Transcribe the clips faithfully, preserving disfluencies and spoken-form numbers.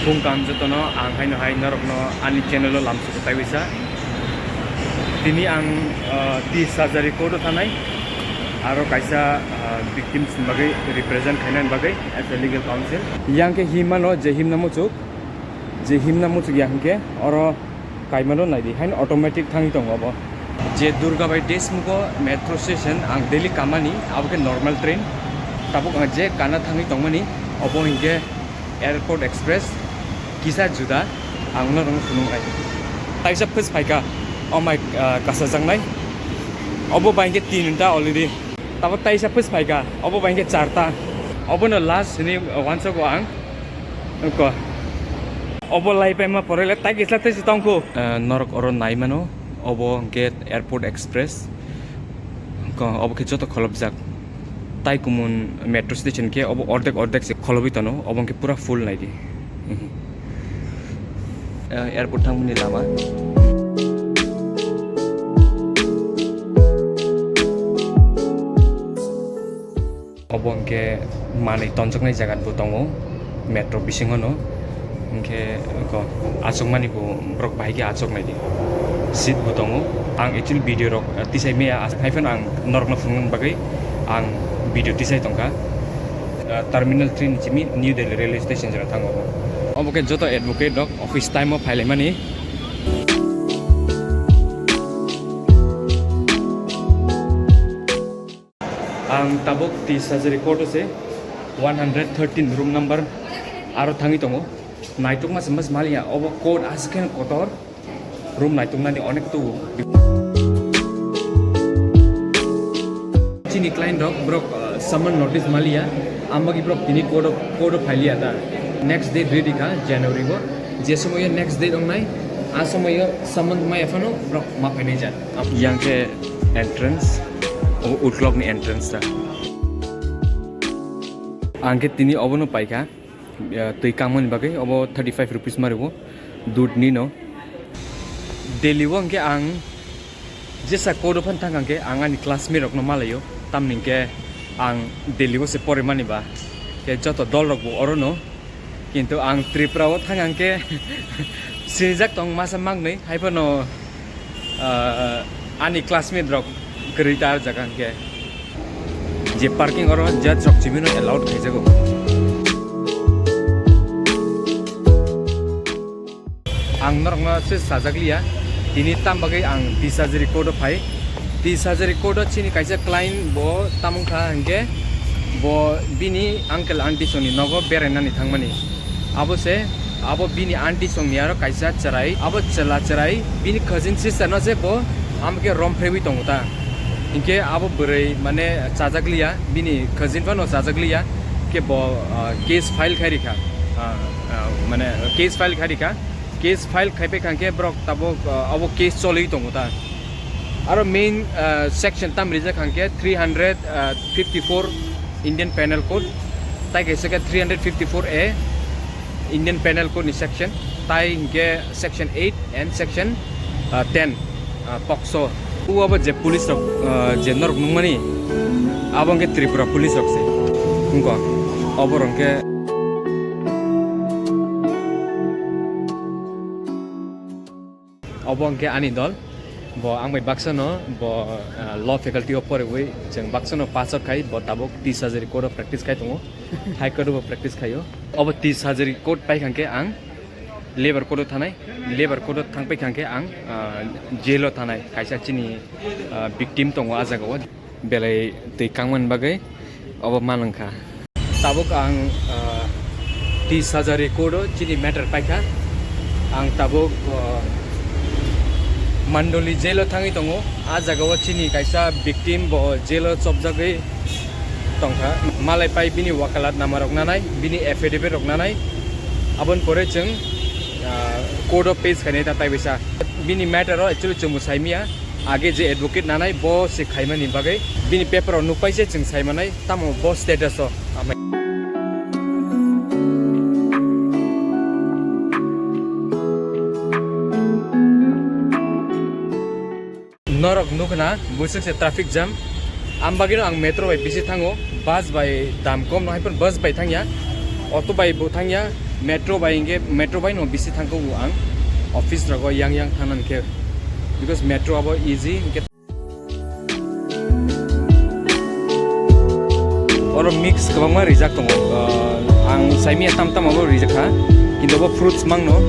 Bung kam jotono ang haino hai norokno ani channel o lamsuko taiwisa. Tini ang, ah, T Sajari court o thanai, aro kaisa, ah, victims ni bagwi represent khainani bagwi as a legal counsel. Yang khe himano je himna muchuk, je himna muchuk yang khe oro kaimano naidi, haino automatic thangwi tongo obo. Je Durga Bhai Deshmukho metro station ang daily kamani, abo khe normal train. Tabuk ang je kana thangwi tongmani, obo hinkhe Airport Express, kisa juda, ang norokno phunuknai. Taisa phus phaikha, oh my, ah, kasajaknai. Obo bai hinkhe tin ghonta already. Tabuk taisa phus phaikha, obo bai hinkhe charta. Obono last hwnwi uansugo ang. Ko. Obo lai paima pore le tai kisla tei si tongkhu. Eh, norok oro nai mano. Obo hwnkhe Airport Express. Ko, obo khe joto kholopjak. Tai kumun metro station khe obo ordek ordek se kholobwi tono. Obo hwnkhe pura full naidi. Eh, airport thangmani lama. Obo hwnkhe manwi tonjoknai jaga bo tongo, metro bisingono. Hwnkhe ko achukmani bo borok bahai khe achuknai di. Seat bo tongo. Ang actually video rok, ah, tisai maya, as-, hai phano ang norokno phunukna bagwi ang video tisai tongkha. Ah, Terminal three ni simi New Delhi railway station jora thango. Obo khe joto advocate rok office time o phailaimani. Ang tabuk T Sajari court o se one hundred thirteen room number aro thangwi tongo. Naitukma se mas maliya, obo court aswk khe kotor, room naituknani onek tubu. Chini client rok borok, uh, summon notice maliya, ambagwi borok tini court o, court o phailiya ta. Next date ready kha January o, je somoyo next date ongnai, a somoyo summon maya phano borok ma phainai ja. Yang khe entrance, o utlok ni entrance ta. Ang khe tini obono paikha, eh, twi kangmani bagwi obo thirty five rupees ma rwo, dud ni no. Delhi o hwnkhe ang jesa court o phan thang khe ang ani classmate rokno malaio, tamni hwnkhe ang Delhi o se porimani ba, khe joto dol rok bo oro no. Kintu ang Tripura o thang ang khe sinijak tong masa mangnwi, hai phano, ah, ani classmate rok kwrwi ta arjak ang khe. Je parking oro judge rok chimino allowed khaijago. Ang norokno se sajak liya, tini tam bagwi ang Tisajari court o phai. Tisajari court o chini kaisa client bo tamung kha hwnkhe bo bini uncle aunty songni nogo berainani thangmani. Abo se, abo bini aunty songni aro kaisa chwrai, abo chwla chwrai bini cousin sister no se bo amke rom phrewi tongo ta. Hinkhe abo bwrwi mane chajak liya, bini cousin phano chajak liya, khe bo, ah, case file khai rikha. Ah, ah, mane case file khai rikha. Case file khai pai kha hwnkhe borok tabuk, ah, abo case choli tongo ta. Aro main, ah, section tam rijak hwnkhe three hundred fifty four Indian Penal Code, tai kaisa khe three hundred fifty four A Indian Penal Code ni section, tai hwnkhe section eight and section, ah, ten, ah, POCSO. Abo je police rok, ah, je norok nungmani, abo hwnkhe Tripura police rok se. Wngkha, obo rok hwnkhe Obo hwnkhe ani dol. Bo ang bai baksa no, bo, ah, law faculty o poriwi chwng baksa no pass out khai, bo tabuk Tisajari court o practice khai tongo. High court o bo practice khaio. Obo Tisajari court pai khankhe ang labour court o thanai, labour court o thang pai khankhe ang, ah, jail o thanai. Kaisa chini, ah, victim tongo ah jaga o. Belai twi kangmani bagwi obo manwngkha. Tabuk ang, ah, Tisajari court o chini matter paikha. Ang tabuk, ah, Mandoli jail o thangwi tongo. Ah jaga o chini kaisa victim bo jail o chopjagwi tongkha. Malai pai bini wakalat nama rok nanai, bini affidavit rok nanai. Aboni pore chwng, ah, court o page khainai ta tai bisa. Bini matter o actually chwngbo saimia. Age je advocate nanai bo se khaimani bagwi bini paper o nukpai se chwng saimanai tamo bo status o. Amai norok nukna buisuk se traffic jam. Am bagwino ang metro bai bisi thango, bus bai dam kom no hai phano bus bai thangya, auto bai bo thangya. Metro bai hinkhe, metro bai no bisi thangkho ang office rogo yang yang thangna hinkhe, because metro abo easy hinkhe. Oro mix kwbangma rijak tongo. Ah, ang saimia tam tam abo rijak kha, kintu bo fruits mangno,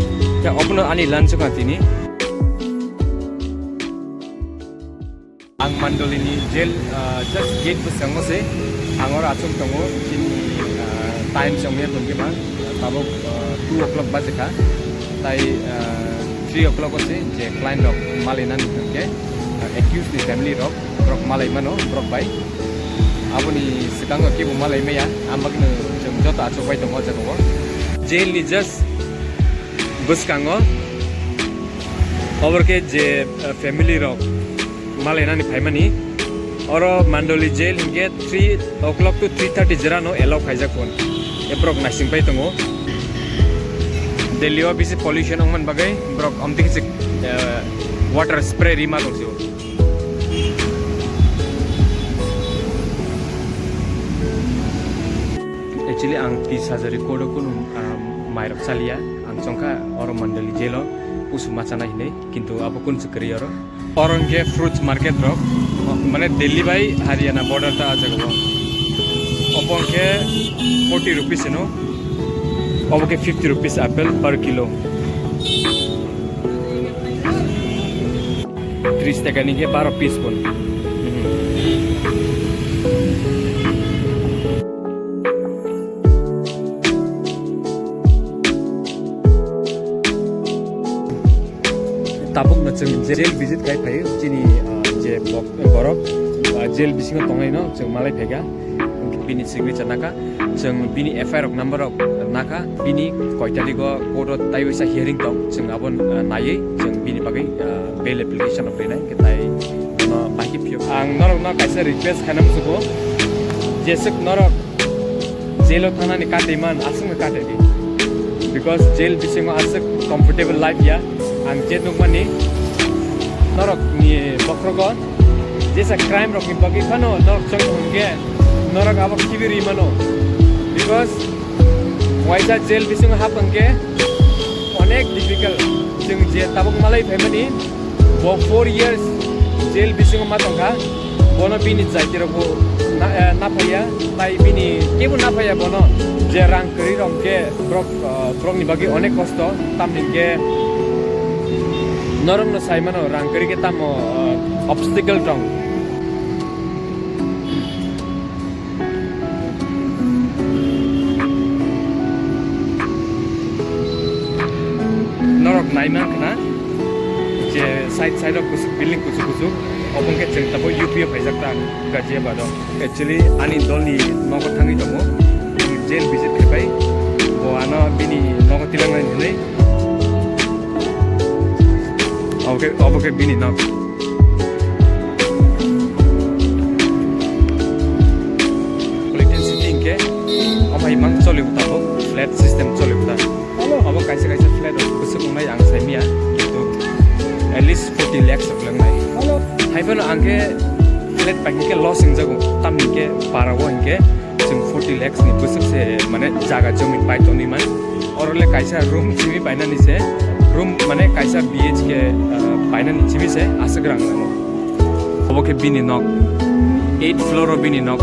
khe obono ani lunch kha tini. Ang Mandoli ni jail, ah, just gate bwskango se, ang oro achuk tongo, chini, ah, time se wngya tongkhe ma, tabuk, ah, two o'clock baje kha, tai, ah, three o'clock o se je client rok malai nani hwnkhe, ah, accused ni family rok, borok malai mano, borok bai. Aboni swkango kebo malai maya, ang bagwino chwng joto achuk bai tongo o jaga o. Jail ni just bwskango, obor khe je, ah, family rok malainani phaimani. Oro Mandoli jail hinkhe three o'clock to three thirty jera no allow khaijak phone. E borok naising pai tongo. Delhi o bisi pollution wngmani bagwi borok omtwi khe se, eh, water spray rima tong sio. Actually, ang tis hajar record o kunu, ah, mairok chaliya. Ang chongkha oro Mandoli jail o kusu ma chana hinwi, kintu abo kun se kwrwi oro. Oro hwnkhe fruits market rok, mane Delhi bai Haryana border ta ah jaga o. Obo hwnkhe forty rupees hino, obo khe fifty rupees apple per kilo. Tris taka ni khe baro piece pon. Tabuk no chwng jail visit khai phaio, chini, ah, je bok-, borok, ah, jail bisingo tongnai no chwng malai phaikha, bini signature naka, chwng bini F I R rok number rok naka, bini koi tarikgo court o taiwisa hearing tong, chwng abo, ah, naiwi chwng bini bagwi, ah, bail application rok rinai, hwnkhe tai bono bahai khe phiyok. Ang norokno kaisa request khaina muchungo, jeswk norok jail o thangnani katwi man, aswkno katwi di. Because jail bisingo aswk comfortable life ya. Ang je nukmani norokni bokhrogo jesa crime rokni bagwi phano norok chwng hwnkhe norok abo khibi rwi mano. Because waisa jail bisingo hap hwnkhe onek difficult. Chwng je tabuk malai phaimani, bo four years jail bisingo ma tongkha, bono bini jaitirokbo na-, eh, naphaiya, tai bini kebo naphaiya bono, je rang kwrwi rok hwnkhe borok, eh, borokni bagwi onek kosto, tamni hwnkhe norokno sai mano rang kwrwi khe tamo, eh, obstacle tong. Norok nai man khna je side side o kusuk building kusuk kusuk, obo hwnkhe chwng tabuk U P o phaijak ta Ghaziabad o. Actually ani dolni nogo thangwi tongo, jail visit khe pai, bo ano bini nogo tilangnai hinwi. Obo khe, obo khe bini nok. Politan city hwnkhe omo hai mang choli bo tabuk, flat system choli bo ta. Hello. Obo kaisa kaisa flat rok bwswk wngnai ang sai manya, kintu at least forty lakhs rok lengnai. Hello. Hai phano ang khe flat pai hwnkhe loss wngjago, tamni hwnkhe para o hwnkhe chwng forty lakhs ni bwswk se mane jaga jomi pai tongwi man. Oro le kaisa room simi painani se, room mane kaisa B H K, ah, painani simi se aswk rang nango. Obo khe bini nok, eight floor o bini nok.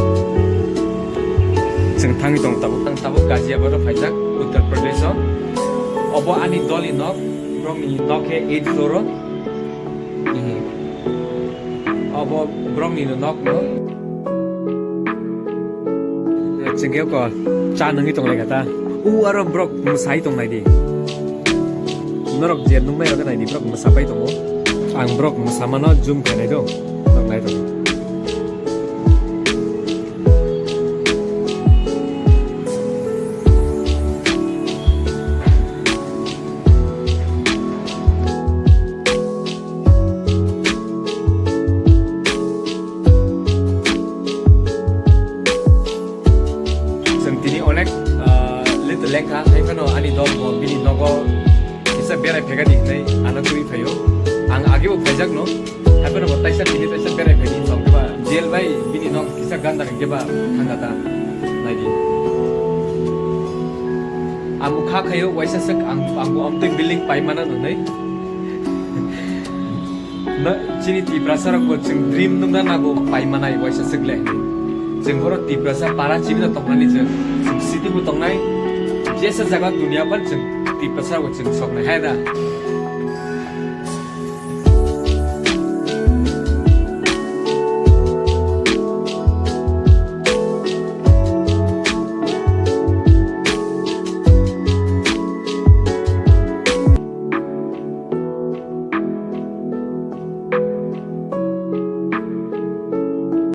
Chwng thangwi tong tabuk, ang tabuk Ghaziabad o phaijak, Uttar Pradesh o. Obo ani dol ni nok, borok ni nok khe eight floor o. Obo borok ni nok no. Chwng khe oko cha nungwi tong lai kha ta. U aro borok mwsai tong nai di. Norok je nuknai rok nai di, borok mwsa pai tongo. Ang borok mwsa mano zoom khainai do. Norok nai tong. Chwng tini onek, ah, late lengkha, hai phano ani dol bo bini nogo kisa berai phega di hinwi ano twi phaio. Ang age bo phaijak no, hai phano bo taisa tini taisa berai phai di, song khe ba jail bai bini nok kisa ganda khe ba thangkha ta, nai di. Ang kha khayo waisa swk ang, ang bo amtwi building paimana nwnwi. Na, chini Tiprasa rok bo chwng dream nungna nago paimanai waisa swk le. Chwng horo Tiprasa para chini no tongnani chwng, chwng city bo tongnai. Jesa jaga dunia ban chwng Tiprasa rok bo chwng soknai hai da.